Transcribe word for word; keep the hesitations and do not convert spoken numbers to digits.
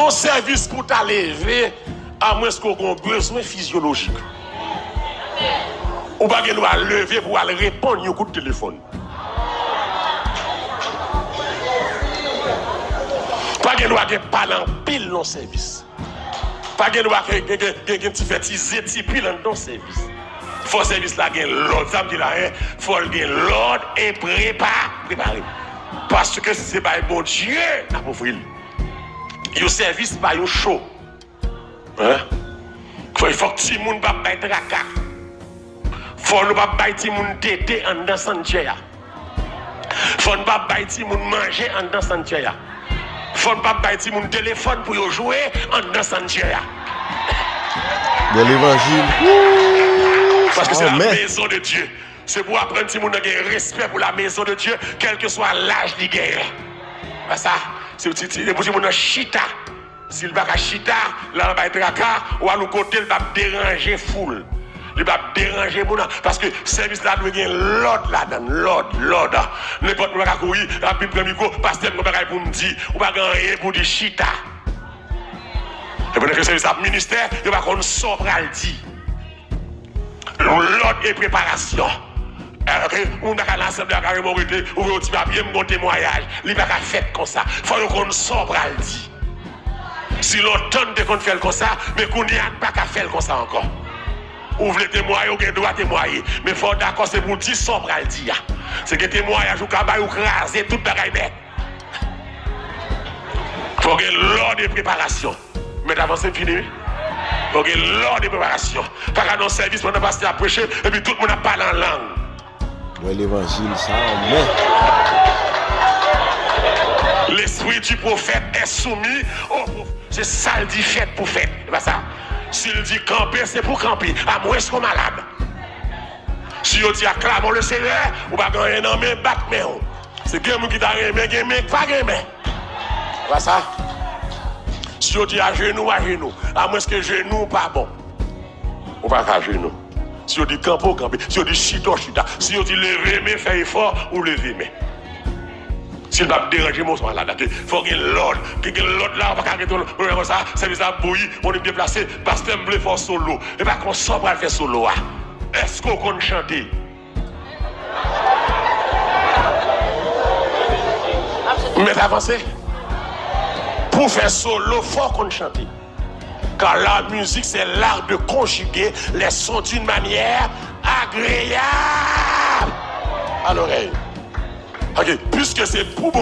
Yon sèvis pou w ta leve, amwenske w gen yon bezwen fizyolojik. Ou pa gen dwa leve pou w al reponn yon kout telefòn. Pa gen dwa gen pale anpil nan sèvis. Pa gen dwa gen, gen, gen, gen, gen ti fè ti zen ti pil anndan sèvis. Fò sèvis la gen lòd. Sa m di la, en, fò l gen lòd e prepa, prepare. Paske se bay Bondye n ap ofri l. Yon sèvis pa yon cho. Hein? Fò, fòk timoun pa bay traka. Fò nou pa bay timoun tete anndan santyè a. Fò n pa bay timoun manje anndan santyè a. Fò n pa bay timoun telefòn pou yo jwe anndan santyè a. Bèl evanjil. Paske se la maison de Dieu. Se pou aprann timoun nan gen respè pou la maison de Dieu, kèlkeswa laj li genyen. Pa sa, se pou ti, ti, pou timoun nan chita. Si l pa ka chita, l al bay traka, ou al yon kote, l p ap deranje foul. Li p ap deranje moun nan, paske sèvis la dwe gen lòd ladan l, lòd, lòd. Nenpòt moun pa ka kouri, ap vin pran mikwo, pastè, m gen bagay pou m di. Ou pa gen anyen pou di, chita. E pandan ke sèvis ap ministè, yo pa konn sa w pral di. Lòd e preparasyon. Eh, ok? Moun pa ka nan asanble a, ka renmen w rete, ou vle w ti papye, m gon temwayaj. Li pa ka fèt konsa. Fò yo konn sa w pral di. Si lontan n te konn fè l konsa, men kounye a n pa ka fè l konsa ankò. Ou vle temwaye, ou gen dwa temwaye. Men fò w dakò se pou w di sa w pral di a. Se gen temwayaj ou ka bay, ou kraze tout bagay nèt. Fò gen lòd e preparasyon. Mèt avanse, m fini, wi. Fò gen lòd e preparasyon. Pa ka nan sèvis pandan pastè ap preche, epi tout moun ap pale an lang. Bèl evanjil sa, men. L'esprit du prophète est soumis au prophète. Se sa l di fèt pou fèt. E pa sa. Si l di kanpe, se pou kanpe. Amwenske w malad. Si yo di acclamons le Seigneur, ou pa gen anyen nan men, bat men w. Se gen moun ki ta renmen gen men, pa gen men. Pa sa. Si yo di ajenou, ajenou. Amwenske jenou w pa bon. Ou pa ka ajenou. Si yo di kanpe, w kanpe. Si yo di chita, w chita. Si yo di leve men, fè efò, ou leve men. Si l p ap deranje m, ou swa la, dake. Fò gen lòd. Gen, gen lòd la, ou pa ka rete w, ou konsa, sèvis la ap bouyi, moun deplase, pastè m vle fè w solo. E pa konsa w pral fè solo a. Èske w konn chante? Mèt avanse. Pou fè solo, fò w konn chante. Car la musique, c'est l'art de conjuguer les sons d'une manière agréable à l'oreille. Ok, puiske se pou Bondye